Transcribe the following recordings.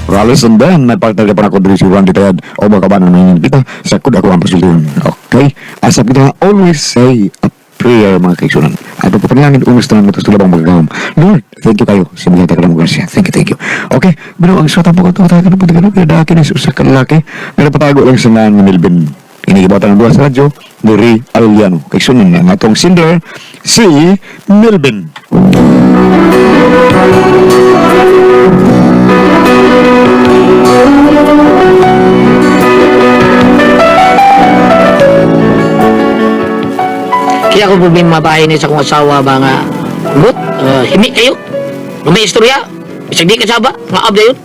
Rales and then may partner ka pa na ko diri si Randy Tayad o mga kabanan ng kita sa kud ako ang pasulyon. Okay? Asap kita always say a prayer mga kaigsunan. Ato po panalangin umis tanan mo sa labang magagahom. Lord, thank you kayo sa mga tagal mo grasya. Thank you, thank you. Okay, pero ang suwatan po ko ito, tayo ka na po pinadaki ni sa usa ka lalaki. Pero patago lang sa ngalan nga Melvin. Inigibatan ng duha sa radyo ni Ray Arellano. Kaigsunan na ang atong singer, si Melvin. Kaya akong problema ba ini sa akong asawa ba nga gut, himi kayo. May istorya. Bisag di ka saba, nga ab dayon.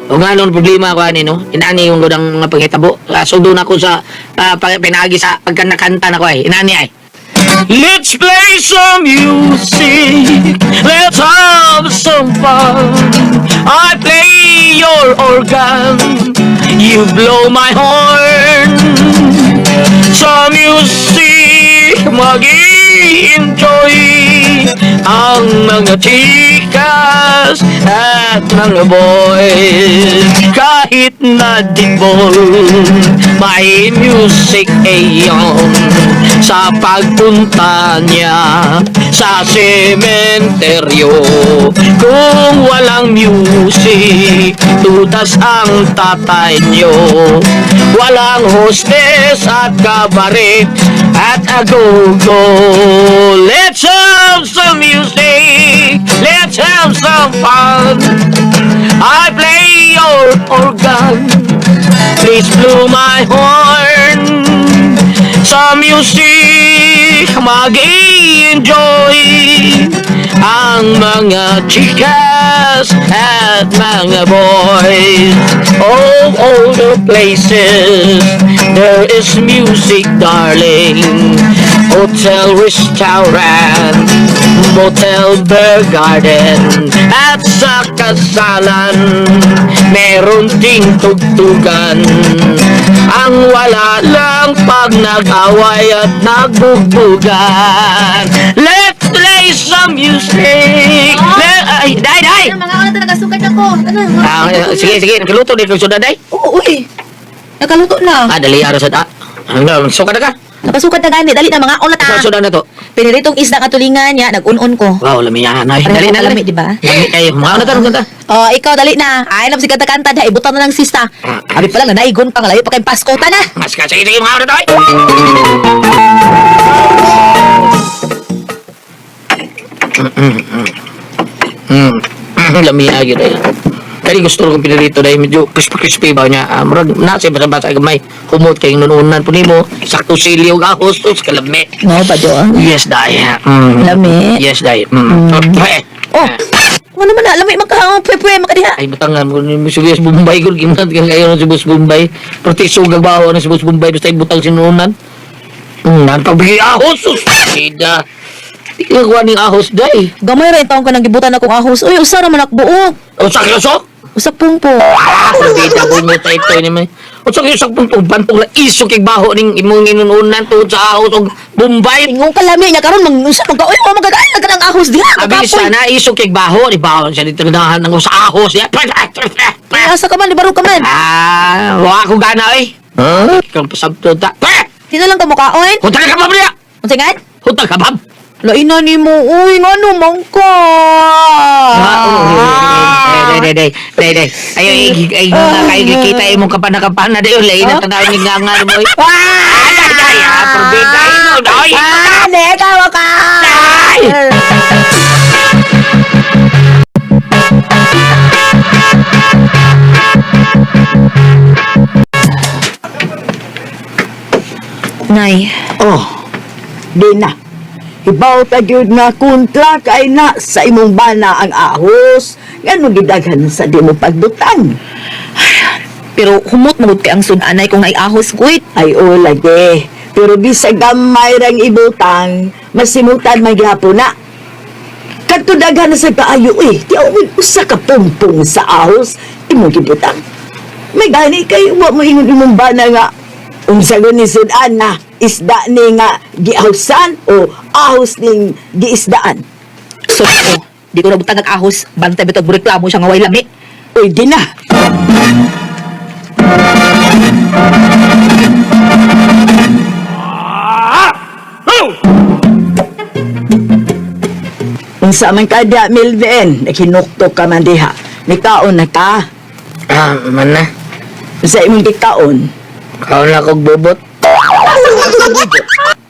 O nga noon problema ko ani no. Inani yung gudang mga panghitabo. So doon ako sa pinaagi sa pagkanakanta na ko ay. Inani ay. Let's play some music. Let's have some fun. I play your organ. You blow my horn. Sa music, mag-i-enjoy ang mga chicas at mga boys. Kahit na dibol, may music ayon sa pagpunta niya sa sementeryo. Kung walang music, tutas ang tatay niyo. Walang hostess at kabaret at agogo. Let's have some music. Let's have some fun. I play your organ. Please blow my horn. Sa music, mag-enjoy ang mga chicas at mga boys. All the places, there is music, darling. Hotel, restaurant, motel, beer garden, at sa kasalan, meron ding tugtugan. Ang wala lang pag nag-away at nagbugbugan. Let's play some music. Ay, day, day! Ano, mga ano talaga, sukat ako. Ano? Ah, sige, sige, nagluto din kong suda, day. Oo, uy. Nakaluto na. Ah, dali, aras at ah. Hanggang, suka na ka. Nakasukat na gani. Dali na, mga on na ta. Sa suda na to. Piniritong isda nga tulingan niya, nag-un-un ko. Wow, lamiyahan ay. Pareho Dali na, kalami, dali. di ba? Lami kayo. Mga ano tanong kanta? Oh, ikaw, dali na. Ay, alam si kanta-kanta dahil ibutan na ng sista. Abi pa lang, nanaigon pa nga, layo pa kayong Pasko. Tana! Mas ka, sige, sige, mga ano to, ay. Lamiya gyud ay. Kani gusto kong pinirito dahil medyo crispy-crispy ba niya. Ah, murag na siya basa-basa gamay. Humot kay nununan po nimo. Sakto sili ug ahos tus kalami. No, pa, Jo. Yes, dai. Lami. Yes, dai. Mm. Eh. Oh, ano man na, lami magka, pwe-pwe, makadiha. Ay, butangan mo ni Subus Bombay ko giman ka kayo ng Subus Bombay. Proteso gagbaho ng Subus Bombay basta ibutang sinunan. Nan pagbigay ahos sus. Sida. Di ka kuha ning ahos day. Gamay ra taon ka nang gibutan akong ahos. Uy, usa ra man akbuok. Usa ka sok. Usa pungpo. Ah, bida bunyo ta ito ni may. Usa ka sok pungpong bantong la iso kay baho ning imong inununan tuod sa ahos og Bombay. Ingong kalami niya karon mang usa magka uy, oh, magkakain na ka ng ahos diha. Abi Kakapoy. sana iso kay baho di baho siya dito ganahan ng sa ahos ya. Ay, asa ka man, di baro ka man. Ah, wa ko gana oy. Huh? Ikaw pasabto ta. Sino lang ka mukaon? Huntag ka ba niya? Unsa nga? Huntag ka ba? Laina nimo, uy, ngano man ka? Ah, day, day, day, day. Ay, ay, ay, ay, kita imong kapanakapana dayon lay na tanaw ni nga nga mo. Ah, day, day, ah, perbeda ino, day. Ah, neka ka. Day! Nay, Oh, di na. Hibaw ta gyud nga kontra kay na sa imong bana ang ahos. Ngano gidaghan sa di mo pagbutang? pero humot magud kay ang sudanay kung ay ahos kuit. Ay o lagi. Pero bisag gamay rang ibutang, masimutan man gihapon na. Kadto daghan na sa kaayo eh. Di ako usa ka pumpong sa ahos imong gibutang. May gani kay wa mo ingon imong bana nga unsa gani sudan na isda ni nga giahusan o ahos ning giisdaan. So, ko, di ko nabutang ang ahos, bantay bitog reklamo siya nga way lami. Uy, di na. Unsa man ka diha, Melvin? Naghinuktok ka man diha. Nikaon na ka. Ah, man na. Unsa imong gikaon? Kaon na kog bobot.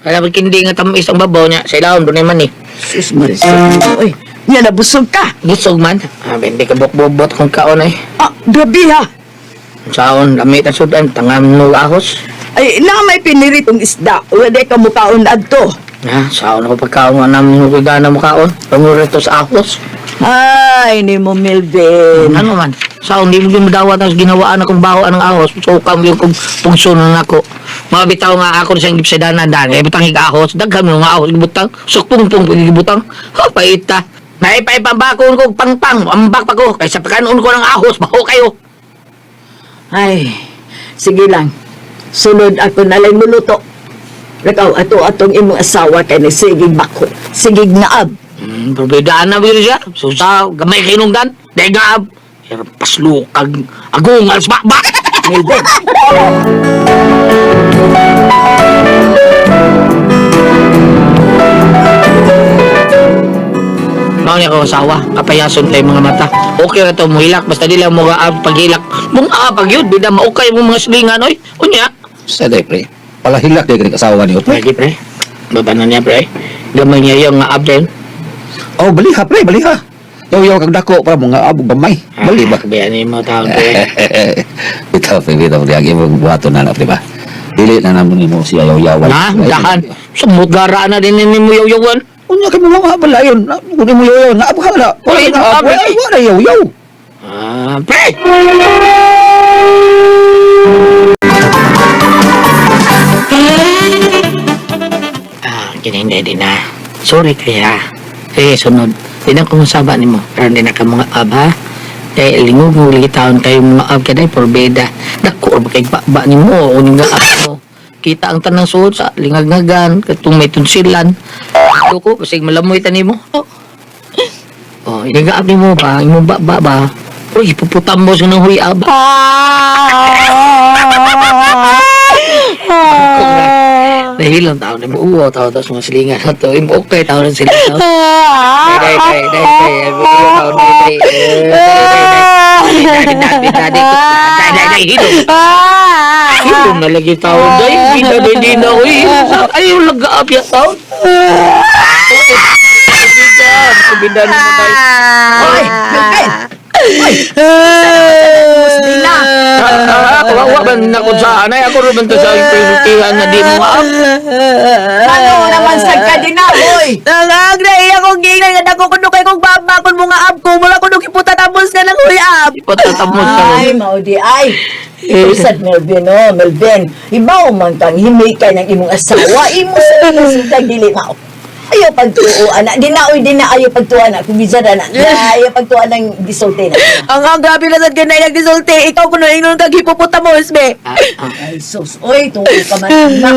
Alam mo, kindi nga tamis ang babaw niya. Sa ilawom, doon man eh. Sus, Marisol. Uy, nya nabusog ka. Busog man. Ah, hindi ka bukbobot kung kaon eh. Ah, grabe ha. Saon, lamit ang sudan, tangam no ahos. Ay, na may piniritong isda. Wala ka mukaon adto. Ha, saon ako pagkaon nga namin mo gana mo kaon. Pangurito sa ahos. Ay, ni mo, Melvin. Ano man? Saon, di mo madawat ang ginawaan akong baho ang ahos. So, kam yung kong pungso na nako. Mga bitaw nga ako sa gipsaydanan dan. Eh, butang ahos. Daghan mo nga ahos. Gibutang. Sukpungpung gibutang. Ha, paita. Naipay pambakon ko pangpang. Ambak pa ko. Kaysa pagkanon ko ng ahos, baho kayo. Ay, sige lang. Sunod ako na lang muluto. Lakaw, ato atong imong asawa kay ni sigig bako. Sigig naab. Probedaan na yun siya. So, sa gamay kinungdan, dahil nga, paslukag, agong, alas bakbak. Melvin. Mao niya ko asawa, kapayason kay mga mata. Okay ra to muhilak, basta di lang mo paghilak. Mong pag yun, bida maukay mo mga silingan, oy. Unya. Sa day, pre. Palahilak day kini asawa niyo, pre. Lagi, pre. Baba na niya, pre. Gamay niya yung nga ab din. Oh, baliha, pre, baliha. Yaw-yaw kag dako para mo nga abog gamay. Bali ba? Kabayan ni mo taon, pre. Bitaw, pre, bitaw, pre. Ang imong buhaton na na, pre ba? Dili na naman nimo siya yaw-yawan. Na, dahan. Sumot gara na din ni mo yaw-yawan. Unya kay mo mga balayon. Kunin mo yaw-yaw, naab ka na. Wala Uy, na, naab, wala, eh. wala yaw-yaw. Ah, pre! Ah, kinindi din na. Sorry kaya. Eh, sunod. Di na kung saba nimo. Pero di na ka mga ab, ha? Kaya lingog mo taon kayo mga ab kaday porbeda. Dako ba kay ba nimo o ning ab mo. Kita ang tanang suot sa lingag-ngagan katong may tunsilan. Doko basig malamoy ta nimo. Oh. Oh, inigaab nimo ba? Imo ba ba ba? Uy, puputam mo sa nang huy ab. Dahil lang taon nimo uwo taon tas mga silingan ato. Imo okay taon ng silingan. Day day day day day. Imo uwo taon day day. Eh, Day day day. Day day day day day day day hilom. Hilom na lagi taon day. Bida day day na uy. Ay lagaab ya taon. Bida, bida nimo day. Oy, Melvin! Oy! Dina! Ah, kawawa ba na kung saan ay ako rin to sa isultihan na di mo maap. Ano naman sa kadina, oy? Nangag na iya kong ginay nga dako kuno kay kong baba kun mo nga ab ko mura kuno giputatamos ka ng huyab. Ipatatamos ka Ay, ron. mao di ay. Usad Melvin, oh, Melvin. Ibaw man kang himay kay ng imong asawa, imo sa imo dili mao. Ayaw pagtuo ana, di na oy di na ayaw pagtuo ana kung bisan ana. Na ayaw pagtuo ng gisulti na. Ang grabe na sad ganay nagdisulti ikaw kuno ingnon kag hipopotamos be. Ah, ah. Ay sus, oy tuo ka man ana.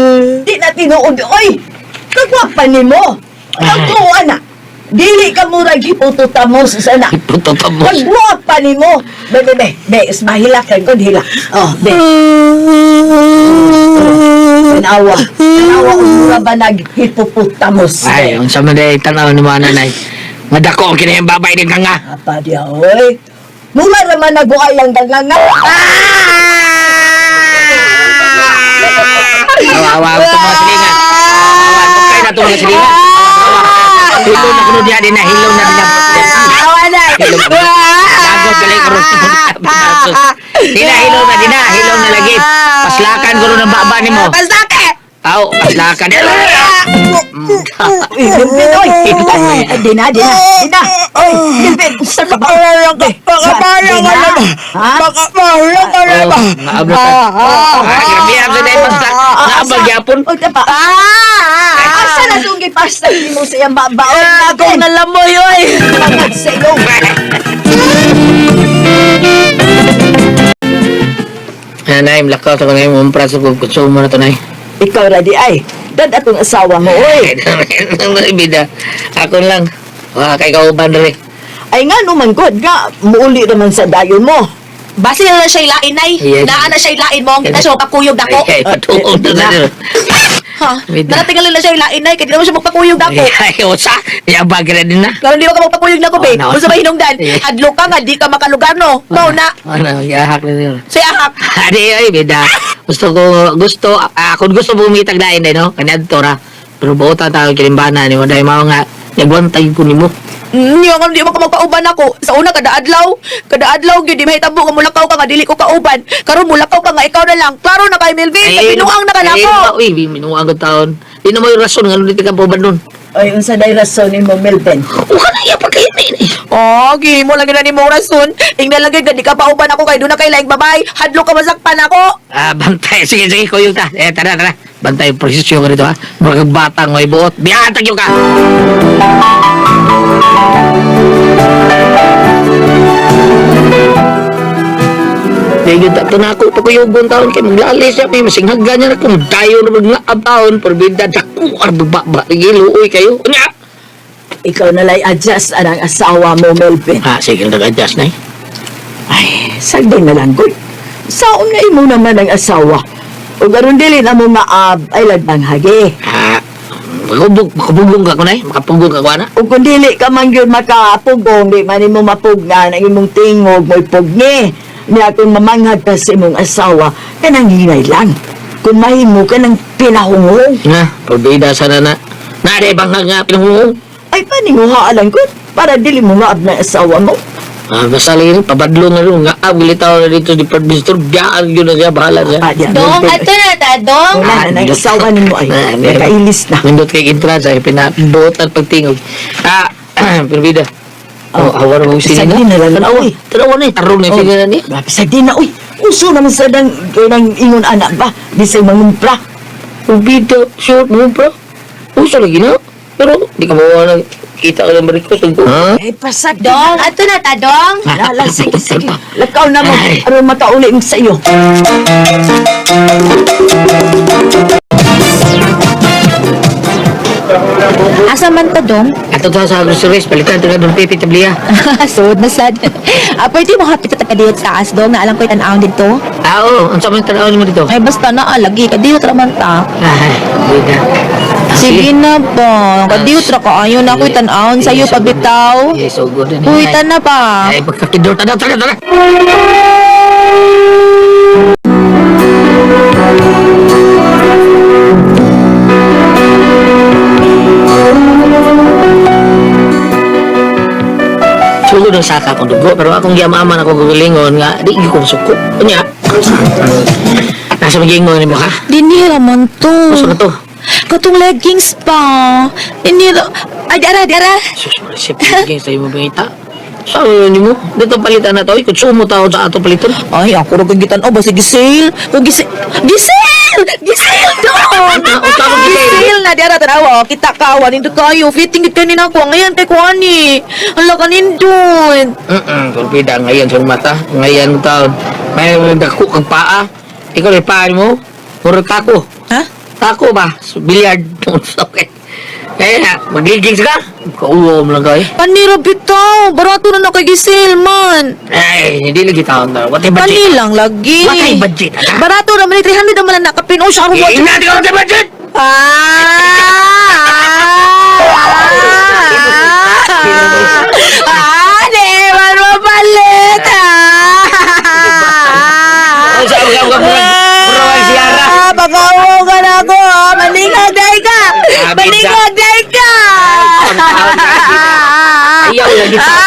Di na tinuod oy. Kagwapa nimo. Pagtuo ana. Dili ka murag hipototamos sa ana. Ipatatamos. Kagwapa nimo. Be be be, be ismahilak kay god hilak. Oh, be. Tanawa. Tanawa kung mura ba naghipopotamos. Ay, ang sama na tanaw ni mga nanay. Madako ang kinayang babay din ka nga. Apa diya, oy. Mura raman naguay ang ganganga. Awa, awa, ito mga silingan. Awa, okay na ito mga silingan. Awa, awa. Hilo na kuno diya din na, hilo na din na. Awa na. Hilo na. Dagot galing karon. Dina, hilo na, dina, hilo na lagi. Paslakan ko ng baba nimo. Pasake. Aw, paslakan. Uy, Melvin, oy. Ay, Dina, dina, dina. Oy, Melvin, usa ka ba? Baka Dina, ha? mahulog ka na Oh, naabot ka. Ah, grabe ang sa dahil paslak. Naabag yapon. Oy, tapa. Asa na itong gipasta nimo sa iyang baba? Oy, Akong nalamoy oy. Pangag sa iyong. Nanay, malakaw sa kanay mo sa konsumo na to, nay. Ikaw ra di ay. Dad akong asawa mo, oy. Bida. Ako lang. Wah, kay kauban diri. Ay nga no man god nga muuli naman sa dayon mo. Basi na lang siya ilain, nay. Yes. Naa na siya ilain mo. Kita siya magpakuyog dako. Ay, patuon na na. Ha? Wait na. Naratingal na siya ilain, nay. Kaya di naman siya magpakuyog dako. Ay, usa. Yabag na din na. Karon di ba ka magpakuyog nako, be? Oh, no. Unsa ba hinungdan? Yeah. Hadlok ka nga di ka makalugar no. Mao na. Ano, yahak na din. Siya ahak. Adi, ay, bida. Gusto ko, gusto, kung gusto bumitag lain din, no? Kanya ra. Pero buotan tayo kilimbana ni mo dahil mao nga, nagwantay ko nimo. Niya nga di man ka magpauban ako. Sa una kada adlaw, kada adlaw gyud di mahitabo nga mulakaw ka nga dili ko kauban. Karon mulakaw ka nga ikaw na lang. Klaro na kay Melvin, sa binuang na ka nako. Uy, binuang ka taon. Di na mo yung rason nga di ka pauban nun. Oy, unsa day rason nimo, Melvin? O ka na iya pagkainin eh. Oh, gihimo lang gyud na nimo rason. Ingnan lang gyud nga di ka pauban ako kay doon na kay laing babay. Hadlok ka masakpan ako. Ah, bantay. Sige, sige, kuyog ta. Eh, tara, tara. Bantay, prosesyon ka dito, ha? Mga batang may buot. Biyatag yung ka! Dahil ito na ako, pagkuyugon taon kay maglali siya, may masinghagan niya na kung dayo na maglaab taon, perbida, dako, arbaba, luoy kayo. Unya! Ikaw na lay adjust anang asawa mo, Melvin. Ah, sige, nag-adjust na eh. Ay, sagding na lang, gud. Saon nga imo naman ang asawa. O garon dili na mo maab ay lagbang hagi. Ah, makabugong ka ko na eh, makapugong ka ko na. O kung dili ka man gyud makapugong, di man nimo mapugnan ang imong tingog mo'y pugni. Niya kung mamanghad ka sa imong asawa, kanang hinay lang. Kung mahimo ka ng pinahungong, Nga, pagbida sana na. Nari bang nga pinahungong? ay paninguhaan lang gud para dili mo maab na asawa mo. Ah, basta lagi rin, pabadlo na rin. Nga, gilitaw na dito di department store. Biyaan yun na siya, bahala siya. Pa, diya, Dong, Melvin. ato na ta, dong. Wala na nang asawa nimo ay Ah, nakailis na. Nindot kay entrance ay pinabuot ang pagtingog. Ah, pagbida. Oh, awar mo sila Sagdi na lang, Tanawa, uy. tanawa na eh. Tarong na yung Oh. figure na niya. Grabe, sagdi na, uy. Uso naman sa dang, nang ingon anak ba? Di sa mangumpra. Pagbida, short mo bro. Uso lagi na. Pero, di ka mawa na kita ka ng barikos. Ha? Eh, pasag. Dong, ato na ta, dong. Lala, sige, sige. Lakaw na mo. Ay. Aron makauli mo sa iyo. Asa man ta, dong? Ato ta sa groceries, palitan ito na doon pipi tabliya. Sud na sad. Ah, pwede mo hapit sa kadiyot sa taas, dong. Naalam ko'y tan-awon dito. Ah, oo. Ang sama yung tanaw mo dito. Ay, basta na, ah, lagi. Kadiyot ra man ta. Ay, bida. Sige na ba? Kadiyot ra ka. Ayaw na ako'y tan-awon sa'yo, pabitaw. Yes, so good. Uy, tana pa. Ay, pagkakidor. Tana, tana, tana. Sulod ang saka akong dugo, pero akong giyamaman ako gagalingon nga, di ko suko. Unya, nasa magingon ni mo ka? Dinhi ra man to. Gusto na to. Katong leggings pa. Dinhi ra. Ay, dara, dara. Sus, marisip yung sa'yo mo bangita. Sa yun mo? Dito palitan na to. Ikot sumo tao sa ato palitan. Ay, ako ra kang gitan-aw ba sige sale. Kung gisi Gisale! Gisale doon! Ah, unsa akong gisale? Gisale na dara tanawa. Kita ka nindot kayo. Fitting gid kanin ako. Ngayon kay kuani. Hala ka nindot. Torpida ngayon sa mata. Ngayon mo taon. May dako kang paa. Ikaw may paa mo. Puro tako. Ha? Tako ba? So, Billiard. Okay. Kaya na, magligings ka? Kauwa mo lang kayo. Panira bitaw. Barato na na kay gisale man. Ay, hindi lagi taon na. What a budget? Kani lang lagi. What a budget, anak? Barato naman ni 300 naman na nakapin. Oh, siya Eh, Ingnan ka what a budget! Ah! Ah! Di man mapalit! Ah! Oh, sa mga mga mga mga siyara. Ah, Pakawaw ka na ako! ah. Maningag day ka! Ah, Maningag day ka! Ayaw lagi sa. Ah!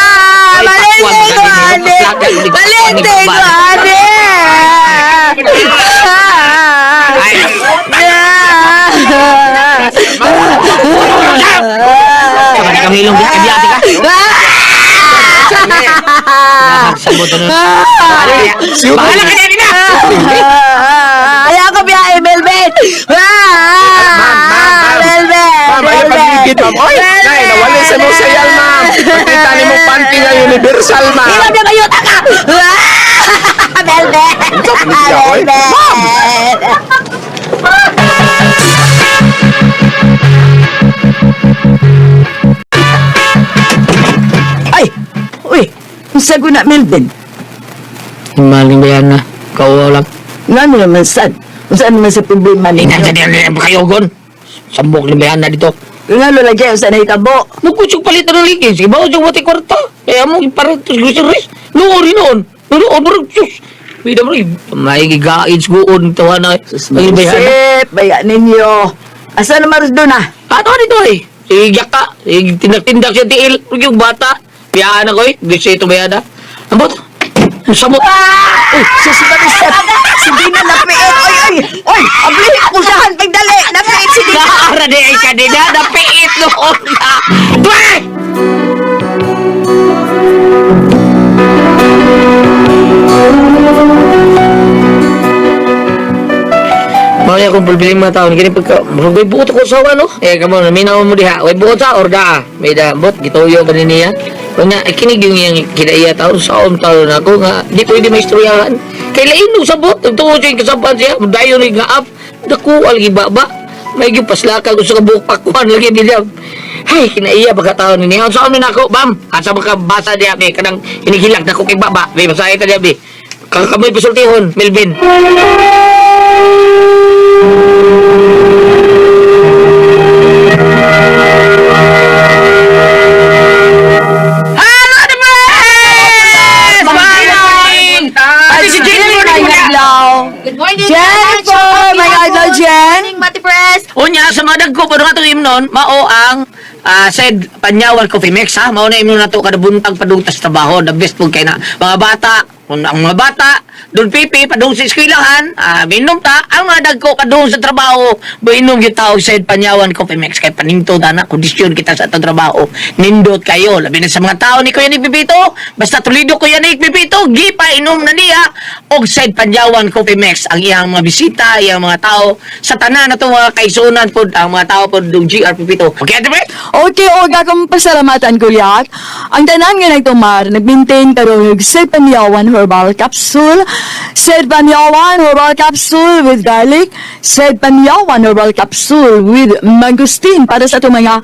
Ay, Malente takwan ko, ka ane! din. Malente ko, ane! Ay. Ah! Kami ilong biya, biyate ka. Sabot na. Bahala ka na nina. Ayaw ko biyahe, Melvin! Ah! Melvin! Ma'am, ayaw pagligid, ma'am. Oy, nay, nawala sa mo sayal, ma'am. Pagkita ni mo panty nga universal, ma'am. Ilaw na kayo, taka! Ah! Melvin! Oy, ma'am! Ay, uy, unsa guna Melvin? Maling bayan na. Kauwaw lang. Ngano naman sad? Unsa naman sa problema Ay, ninyo? nasa diyan ang pakayogon. Sambok ni bayan na dito. Ngano lagi unsa nahitabo? Mugkusog palit na ng ligis. Iba ko wati kwarta. Kaya mo, parang tos groceries. Luo rin noon. Luo, murag, sus. Pwede mo rin. May gigain guon. Tawa na. Ay, bayan na. Sip, baya ninyo. Asa na maros doon ah? Ano dito eh? Sige ka. Sige, tindak-tindak siya tiil. Yung bata. Biyaan ako eh. Gusto ito bayan na. Ambot. Ang samot. Uy, susunod sa si Dina napiit. Oy, oy, oy, abli, akusahan pagdali. Napiit si Dina. Naara di ay kanina. Napiit noon na. Dwe! Mao ni akong problema taon kini pagka murag way buot ako sa no. Eh kamo naminaw mo diha. Way buot sa or daa. May da bot gituyo ba ni niya. Kanya ay kinig yung iyang kinaiya taon sa om taon nako nga di pwede maistoryahan. Kay lain no sabot tuo siya kasapan siya dayon ni nga up dako lagi baba. May gyud paslaka gusto ka buok pakuan lagi niya. Hay kinaiya baka taon ni niya. Sa om ni nako bam. Asa baka basa diha be kanang inigilak dako kay baba. Be basahi ta diha be. Kakamoy pasultihon Melvin. Hello, the best! Morning! Ate si Jennifer May adlaw. Good morning, Jennifer! May adlaw, Jen! Morning, Mati Press! Unya, sa mga dagko, pa atong imnon, mao ang said Panyawan Coffee Mix, ha? Mao na imnon nato kada buntag padung tas trabaho, the best po kay na mga bata, kung ang mga bata, doon pipi, padung sa eskwelahan, minom ta, ang mga dagko padung sa trabaho, buinom yung tao said Panyawan Coffee Mix, kay paninto ta na, kondisyon kita sa atong trabaho, nindot kayo, labi na sa mga tao ni Kuya Nick Pipito, basta tulido Kuya Nick Pipito, gipa inom na niya, og said Panyawan Coffee Mix, ang iyang mga bisita, iyang mga tao, sa tanan na mga kaisunan po, ang mga tao po ng GR Pipito. Okay, Ate Brett? Okay, og akong pasalamatan Kuliak. Ang tanan nga nagtumar, nag-maintain karon og Sepanyawan Herbal Capsule, Sepanyawan Herbal Capsule with garlic, Sepanyawan Herbal Capsule with mangosteen para sa atong mga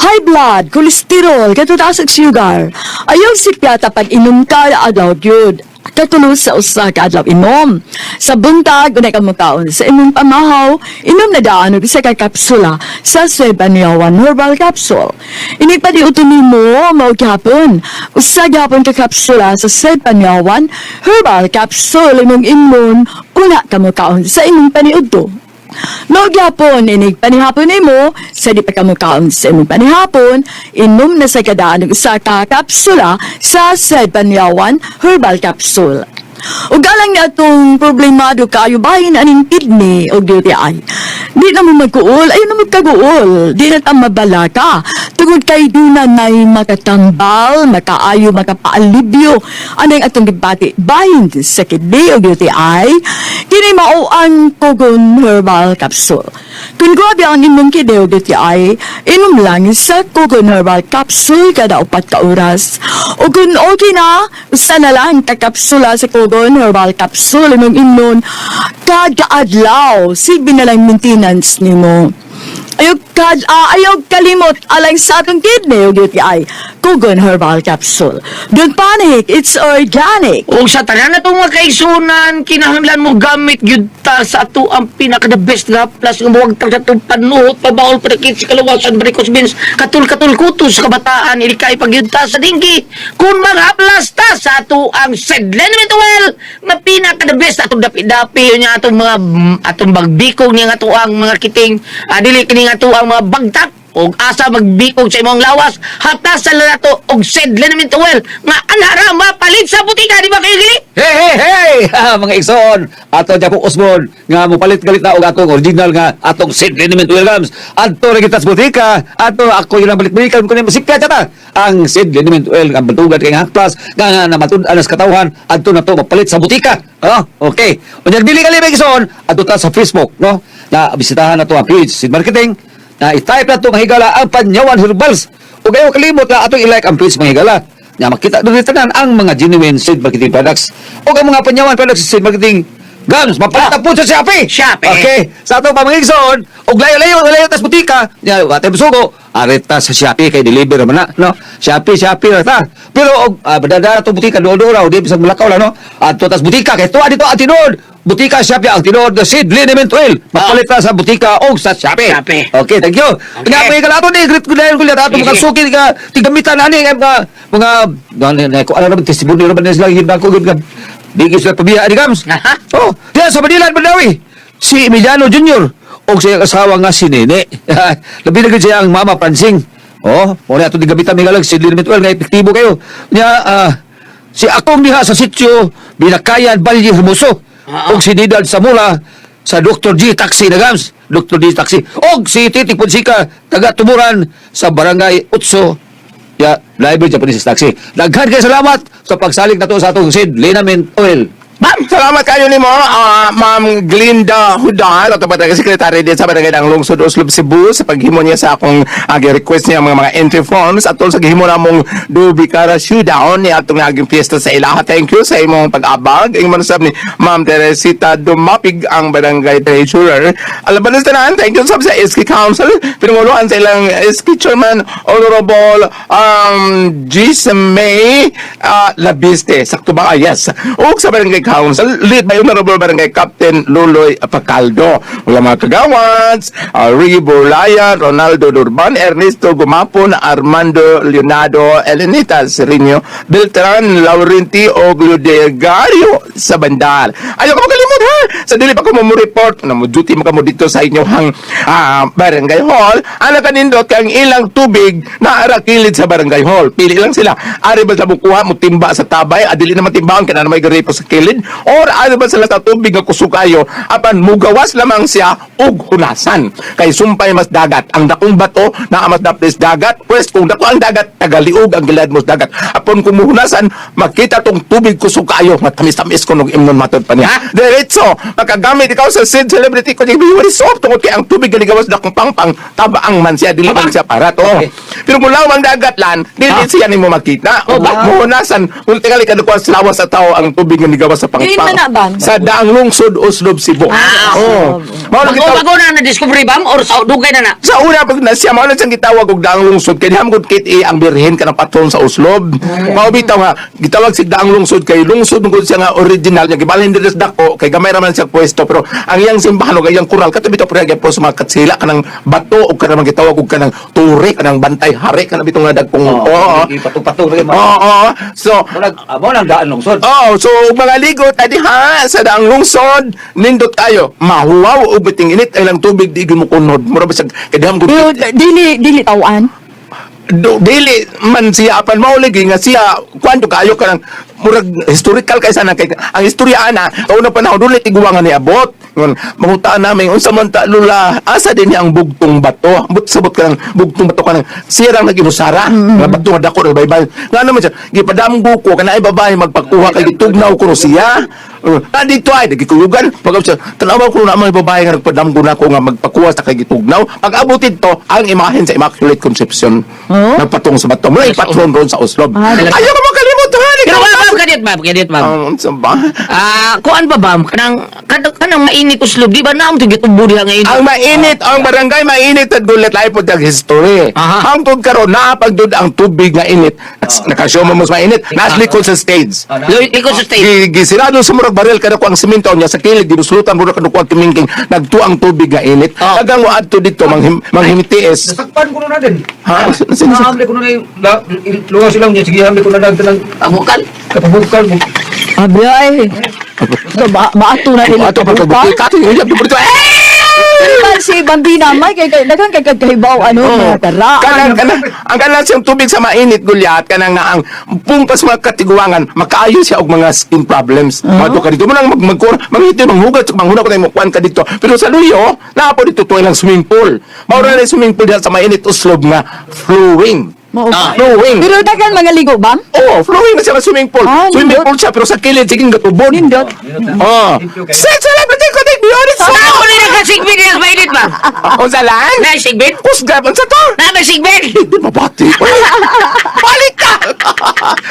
high blood, cholesterol, katutaas ug sugar. Ayaw sipyata pag inom ka adlaw gyud katulo sa usa ka adlaw inom. Sa buntag unay ka mokaon sa imong pamahaw, inom na daan og isa ka kapsula sa Sebanyawan Herbal Capsule. Ini pa di uto nimo mao gyapon. Usa gyapon ka kapsula sa Sebanyawan Herbal Capsule imong imnon una ka mokaon sa imong paniudto. Mao gyapon inig panihapon nimo sa di pa ka mokaon sa imong panihapon, inom na sa kadaan og usa ka kapsula sa Sebanyawan Herbal Capsule. Ug alang na atong problemado kaayo bahin aning kidney o UTI. Di na mo magkuol, ayaw na magkaguol. Di na ta mabala ka. Tungod kay duna nay makatambal, makaayo, makapaalibyo. Anang atong gibati bahin sa kidney o UTI, kini mao ang Kogon Herbal Capsule. Kung grabe ang imong kidney o UTI, inom lang sa Kogon Herbal Capsule kada 4 ka oras. O kung okay na, usa na lang ka kapsula sa Kogon Herbal Capsule imong imnon kada adlaw. Silbi na lang maintenance nimo. Ayaw kalimot alang sa atong kidney o UTI. Kogon Herbal Capsule. Don't panic, it's organic. O sa tanan na itong mga kaisunan, kinahanglan mo gamit gyud ta sa ato ang pinaka the best nga plus nga buwag ta sa atong panuhot, pabaol, parakit sa kalawasan, barikos beans, katul-katul kuto sa kabataan, ilikay pag gyud ta sa dinggi. Kung mga plus ta sa ato ang Sedlen well nga pinaka the best atong dapi-dapi yun nga atong mga atong bagbikog niya nga ato ang mga kiting, dili kini nga ato ang mga bagtak og asa magbikog sa imong lawas haplas sa lalato og said liniment oil nga anara mapalit sa butika, di ba kayo gili? Hey, hey, hey! Ha, mga igsoon, ato dya pong Osmond, nga mopalit galit na og atong original nga atong St. Liniment Williams. Adto ra kita sa butika, ato ako yung balik-balikan ko ni musika ta. Ang St. Liniment Oil ang bantugad kay nga plus nga nga namatud-an sa katawhan, adto na to mapalit sa butika. Oh, okay. Unya dili kali mga igsoon, adto ta sa Facebook, no? Na bisitahan na to ang page Sid Marketing na i-type na to mga higala ang Panyawan Herbals. Ug ayaw kalimot na atong i-like ang page mga higala. Nga makita doon tanan ang mga genuine seed marketing products. O ang mga Panyawan products sa seed marketing Gams, mapalit po sa Shopee. Shopee. Okay. Sa ato pa mga igsoon, og layo-layo, layo tas butika. Ya, wate musugo. Areta sa Shopee kay deliver man na, no? Shopee, Shopee ra ta. Pero og badada to butika duol raw, di bisag mulakaw lang, no? Adto tas butika kay tuwa dito ang tinuod. Butika Shopee ang tinuod na Sid Liniment Oil. Mapalit ta sa butika og sa Shopee. Shopee. Okay, thank you. Okay. Nga mga kalato ni greet ko dahil ko ato mga Sige. suki nga tigamitan ani nga mga mga mga ko alam naman testimony naman sila himna ko gud Di sila pabiya ani gams. Aha. Oh, diya sa Manila, Mandawi. Si Emiliano Jr. o sa iyang asawa nga si Nene. Labi na gud siya ang Mama Pransing. Oh, mo na ato gamitan mi galag si Limit Well nga epektibo kayo. Nya si akong diha sa sitio Binakayan Valle Hermoso Ah, og si Didal Samula sa Dr. G Taxi na gams. Dr. G Taxi. Og si Titik Ponsika taga Tumuran sa Barangay Utso ya driver Japanese Taxi. Daghan kay salamat sa pagsalig nato sa atong Sid Linament Oil. Bam! Salamat kayo nimo, Ma'am Glinda Hudal, ato barangay secretary din sa barangay ng Lungsod Oslob Cebu sa paghimo niya sa akong gi-request niya mga entry forms atol sa gihimo namong Dubicara Showdown ni atong naging fiesta sa ilaha. Thank you sa imong pag-abag. Ingon man sab ni Ma'am Teresita Dumapig ang barangay treasurer. Alaban sa tanan, thank you sab sa SK Council, pinunguluhan sa ilang SK Chairman Honorable Gisa May Labiste. Sakto ba? Ah, yes. Ug sa Barangay Council, lead by Honorable Barangay Captain Luloy Pacaldo. Wala mga kagawads, Ricky Borlaya, Ronaldo Durban, Ernesto Gumapon, Armando Leonardo, Elenita Serino, Beltran Laurenti o Gludegario sa Bandar. Ayaw ka makalimot ha! Sa dili pa ko mo report, na mo duty mo kamo dito sa inyong barangay hall, ana kanindot kay ang ilang tubig na kilid sa barangay hall. Pili lang sila. Ari ba sa bukuha mo timba sa tabay, adili naman timbaon kana may garipo sa kilid or ari ba sila sa tubig nga kusog kayo apan mugawas lamang siya og hunasan. Kay sumpay mas dagat ang dakong bato na mas daplis dagat. Pwes kung dako ang dagat tagaliog ang gilad mo sa dagat. Apon kung muhunasan makita tong tubig kusog kayo matamis-tamis kunog imnon matod pa niya. Ha? Diretso, makagamit ikaw sa Sid Celebrity ko di soap tungod kay ang tubig galigawas dakong pangpang tabaang man siya dili man siya parat. Oh. Okay. Pero kung lawang dagat lan, dili siya nimo makita. Oh, ba? Muhunasan, kung tingali kadto sa lawas sa tao ang tubig nga nigawas sa Diin pangpang. man na, Bam? Sa daang lungsod Oslob Cebu. Ah, Oh. Mao na Bago, gitawag- bago na na-discover bam or sa dugay na na? sa una pag na siya mao na siyang gitawag og daang lungsod kay diham gud kit ang birhen kanang patron sa Oslob. Mao bitaw nga gitawag sig daang lungsod kay lungsod gud siya nga original niya gibalhin diri sa dako kay gamay ra man siya pwesto pero ang iyang simbahan ug iyang kural kato bitaw pre gyapon sa mga katsila kanang bato ug kanang gitawag og kanang tore kanang bantay hari kanang bitong nga dagkong oo. Patong-patong lagi Oo, oo. So, Mo nang daan lungsod. Oh, so ug mga ligo tadi ha sa daang lungsod nindot kayo. Mahuwaw og biting init ay lang tubig di gyud mo kunod. Mura bisag kay diham gud Pero dili dili tawaan. Do, dili man siya apan mao lagi nga siya kuan kayo kanang murag historical kay sana kay ang istorya ana sa unang panahon dili tiguangan ni abot ngon mangutaan namin unsa man ta lula asa din niya ang bugtong bato but sabot kanang bugtong bato kanang sirang naginusara nga bato nga dako ra baybay nga naman siya gipadamgo ko kanay babae magpagkuha kay gitugnaw ko siya. Na dito ay nagikuyugan pag siya tanawa ko na mga babae nga nagpadamgo na ko nga magpakuha sa kay gitugnaw pag abot dito ang imahen sa Immaculate Conception Oh? nagpatong sa bato mula ipatron ron sa Oslob Ah, ayaw ka makalimutan Pero wala bam, kadit bam, kadit bam. unsa ba? Ah, kuan ba bam? Kanang kanang mainit uslob, di ba naam to gitubo diha ngayon? Ang mainit, ang barangay mainit at gulat lahi po tag history. Aha. Hangtod karon naapag dud ang tubig nga init. Nakasyo mo mas mainit. Nas likod sa stage. Likod sa stage. Gisirado sa murag baril kada ko ang simento niya sa kilid ginuslutan murag kada ko ang kimingking nagtuang tubig nga init. Oh. Dagang wa adto dito manghimtiis. Nasakpan ko na din. Ha? Sino sa Naamli ko na lugaw silang niya. Sige, hamli ko na lang ng Pabukal. kapabukal. Abi ay. So, maato na nila. Ato pagkabuki ka uyab dito. Eh! Pero man si Bambina may kay daghan kay kagkahibaw ano mga tara. Kanang kanang ang kanang siyang tubig sa mainit gulyat kanang na ang pungpas mga katiguangan makaayo siya og mga skin problems. Madto ka dito mo nang mag magkur manghiti manghugat manghuna ko tayo mo kuan ka dito. Pero sa luyo naa po dito tuwa lang swimming pool. Mao ra na swimming pool diha sa mainit uslob nga flowing. Mao ba? Flowing. Pero daghan mga ligo bam? Oh, flowing na siya nga swimming pool. Ah, Swimming nindot. pool siya pero sa kilid sige gatubod. Nindot. Oh. Sa celebrity ko take beyond Sa ako ni nagkasigbin niya mainit bam. Unsa lang? Na sigbin? Kusga unsa to? Na may sigbin. Hindi mabati. Balik ka!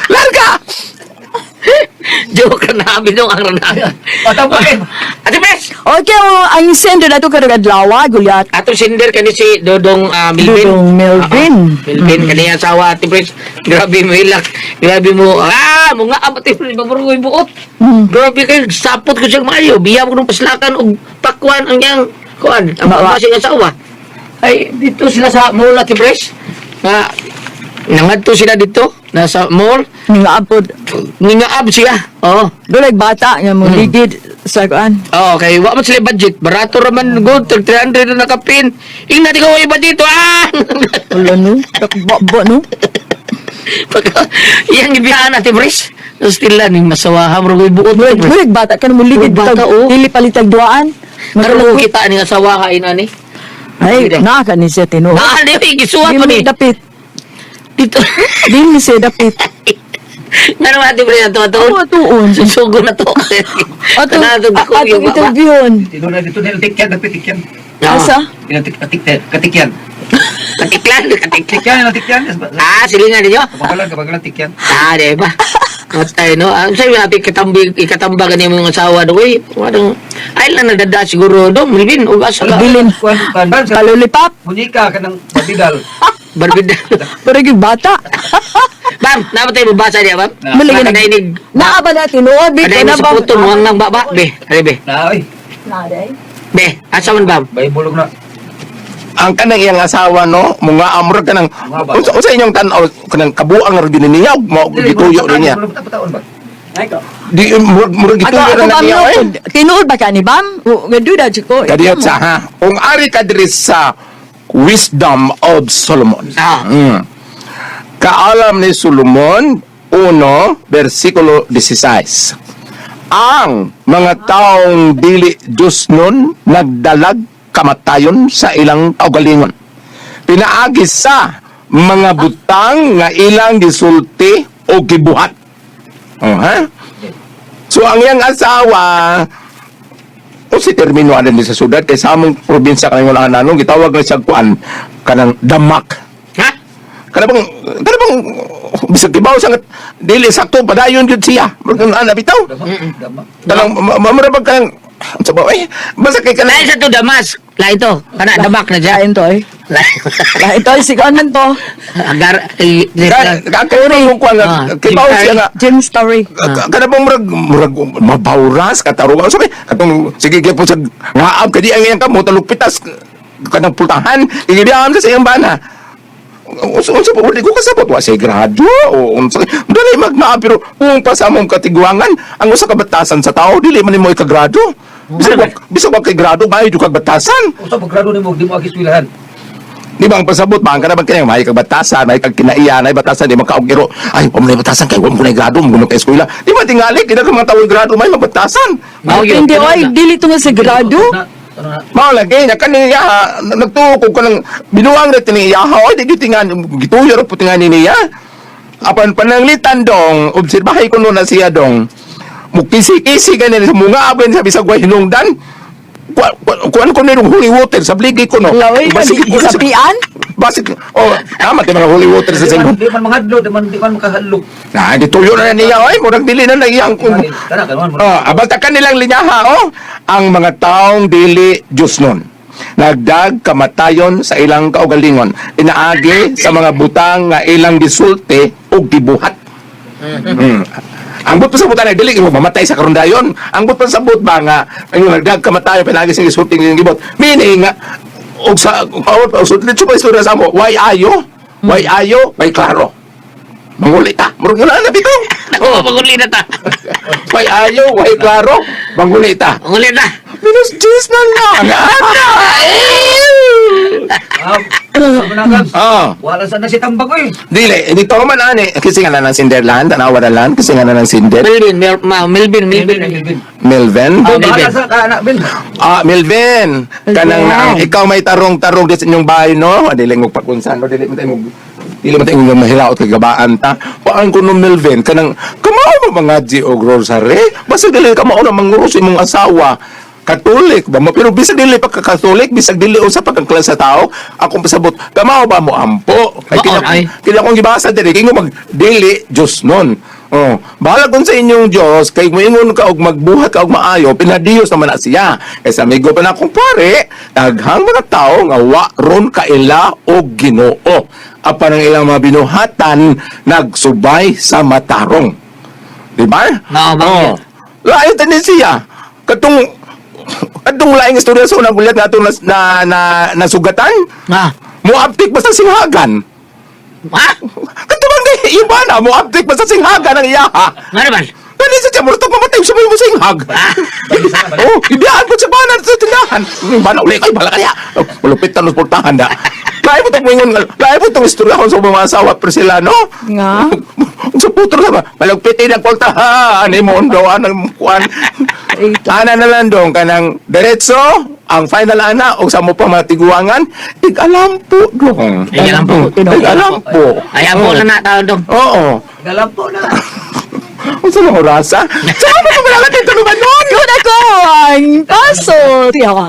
Larga! Joke na binuang ra na. Patapos eh. Ate Pres! Okay, oh, ang sender nato karong adlaw, Gulyat. Atong sender kani si Dodong Melvin. Dodong Melvin. Oo, Melvin kani ang asawa, Ate Pres. Grabe mo hilak. Grabe mo. Mo nga Ate Pres, maburo ko yung buot. Grabe kayo, sapot ko siyang maayo. Biya mo nung paslakan og pakwan ang iyang kuan, ang Bawa. mga siyang asawa. Ay, dito sila sa mall, Ate Pres. Nga nangadto sila dito nasa mall, Ningaabot. ningaab siya. Oo. Dunay bata nga mo ligid sa kuan. Oo, kay wa man sila budget. Barato ra man good, tag 300 na nakapin. Ingna di ko iba dito ah. Wala no. Takbo no. Pagka iyang ibiyaan, Ate Pres. Still lang ning masawaha mo ko'y buot. Murag Ate Pres. murag bata ka mo ligid Murag bata, tag oh. dili palitag duaan. Karon kita ning asawa ka ina ni. Ay, naa ka ni siya tinuod. Ah, di gisuwat pa Dili ni. dapit. Dito. Dili siya dapit. Ngano, Ate Pres, ato ato. Ako atuon. Susugo na to. Ato Tanan, dako atong yung baba. interviewon. Dito na dito na tikyan, nagpitikyan. Ah, Asa? Katikyan. Katiklan, katiklan. Tikyan, tikyan. Ah, silingan ninyo. Kapagalan, kapagalan, tikyan. Ah, di ba? Matay, no? Ang sabi natin, katambig, ikatamba ganyan mo yung asawa do. Uy, anong, ay lang nagdada siguro do, Melvin, o asa ka? Bilin. Kuan, kuan, Palulipap. Munika ka ng babidal. Barbida. Pero yung bata. Bam, dapat tayo mabasa niya, bam? Mali Mga Kanainig. Naa ba na tinuod bito Kanainig na sa ba? puto, muwang nang baba. Be, ari be. Na, oy. Be, asa man, bam? Bible na. Ang kanang iyang asawa no, mga amrag kanang Mga unsa unsa inyong tan-aw kanang kabuang ra gyud niya mao gituyo rin niya. Taon ba? Di murag murag Ako gituyo ako ra na bam niya no. eh. Tinuod ba ka ni bam? O, Gaduda jud ko. Kadiyot sa ha. Kung ari ka diri sa Wisdom of Solomon. Ah. Kaalam ni Solomon 1 versikulo 16. Ang mga taong dili Diyos nun nagdalag kamatayon sa ilang kaugalingon. Pinaagi sa mga butang nga ilang gisulti o gibuhat. Oh, ha? So ang iyang asawa o si termino ano ni sa syudad kay sa among probinsya kanang wala nanong gitawag na siya kuan kanang damak. Ha? Kana bang bisag kibaw siya nga dili sakto padayon gyud siya. Murag ana bitaw. Dama. Kanang mura bag kanang unsa ba eh basta kay Lain kanang sa to, Damas. Lain to. Kana, damak na dyan. Lain to eh. Lain to si kuan man to. Agar, eh, kay kung kuan nga Ah, kibaw siya nga Jim Story. Kana bang murag murag mabawras katarungan sabi katong sige gyud sa ngaab kay di ang iyang kamot pitas kanang pultahan igibiam sa iyang bana unsa unsa pa di ko kasabot wa say grado o unsa dali magnaa pero kung pa sa among katiguangan ang usa ka batasan sa tao dili man nimo ikagrado bisag wa kay grado maayo jud kag batasan. Usa pag grado nimo di mo agiswilahan. Di ba ang pasabot ba ang kana bang kanya may kag batasan, may kag kinaiya, may batasan di makaog iro. Ay, wa man batasan kay wa mo na grado, mo kay eskwela. Di ba tingali kita ka mga tawo grado may mabatasan. Mao yun. Hindi oy, dili to nga sa grado. Na, ano na. Mao lagi nya kani iya nagtuo ko kanang binuang ra tini iya oy di gyud tingan gituyo ra po tingani niya. Apan pananglitan dong, obserbahay ko no na siya dong. Mukisi-kisi ganin sa mga abin sabi sa gway hinungdan. Kuan ko nirong holy water sa bligi ko no. Laway, Basig ko na sa- gisapian? Basig oh tama ti mga holy water sa Di man Cebu. di man manghadlo, di man makahadlo. Na gituyo na niya oy murag dili na na iyang kung Tara kanon. Oh, abata kanilang linyaha, oh. Ang mga taong dili Diyos nun. Nagdag kamatayon sa ilang kaugalingon. Inaagi sa mga butang nga ilang gisulti o gibuhat. Ang but pa sa butan ay dili mo mamatay sa karundayon. Ang but pa sa but ba nga ang nagdag kamatayon pinaagi sa gisulti ng gibot. Meaning nga og sa og so dito pa istorya sa mo, why ayo? Why ayo? Why klaro? Manguli ta. Murag wala na bitaw. Naku, paguli na ta. Way ayo, way klaro, manguli ta. Paguli na. Minus Diyos na lang. Ana! Ah, Oh. wala sa na si tambag oy. Dili, dito man ani. Kasi nga na ng Sinderland, tanawa na lang, kasi nga na ng Sinder. Melvin, Melvin, Melvin. Melvin. Ah, Melvin. Bahala sa ka anak Bin. Ah, Melvin. Kanang Melvin. ikaw may tarong-tarong di sa inyong bahay, no? Ah, dili mo pakunsan, no? Dili mo tayo mahilaot kay gabaan ta. Paan ko no Melvin kanang kamao mo mga G o grocery. Basta dili ka mao na manguro sa imong asawa. Katolik ba mo? Pero bisag dili pa ka Katolik, bisag dili usa pa kang klase sa tao, akong pasabot, kamao ba mo ampo? Kay Baon, ay. kina akong gibasa diri, kingo mag dili Diyos nun. Oh, bahala kung sa inyong Diyos kay moingon ka og magbuhat ka og maayo, pinadiyos naman na siya. Kay sa amigo pa na akong pare, daghang mga tao nga wa ron kaila og Ginoo. Apan ang ilang mga binuhatan nagsubay sa matarong. Di ba? Oo, bakit? Oh. Lain tendensiya. Katong katong laing istorya sa unang gulyat nga atong na nasugatan, moaptik basta singhagan. Ha? Katong kay iba na moaptik basta singhagan ang iyaha. Nga naman. Kani sa tiyan, murtog mamatay sa mo singhag. Oh, ibiyaan po sa banan sa tindahan. Yung bana uli kay bala kaya. Oh, malupit na portahan na. Lahi po itong wingon, lahi po itong istorya ko sa mga asawa, Priscilla, no? Nga. Sa putro na ba? Malugpitin ang portahan, ni mundo, anang kuan. Ana na lang dong, kanang diretso, ang final ana, o sa mo pa matiguangan, tig-alampo dong. Tig-alampo. Tig-alampo. Ay, amo na na taon dong. Oo. Galampo na. Ang sa mga orasa? Saan mo pa malagat yung tulungan nun? Kun ako ang paso. Tiyawa.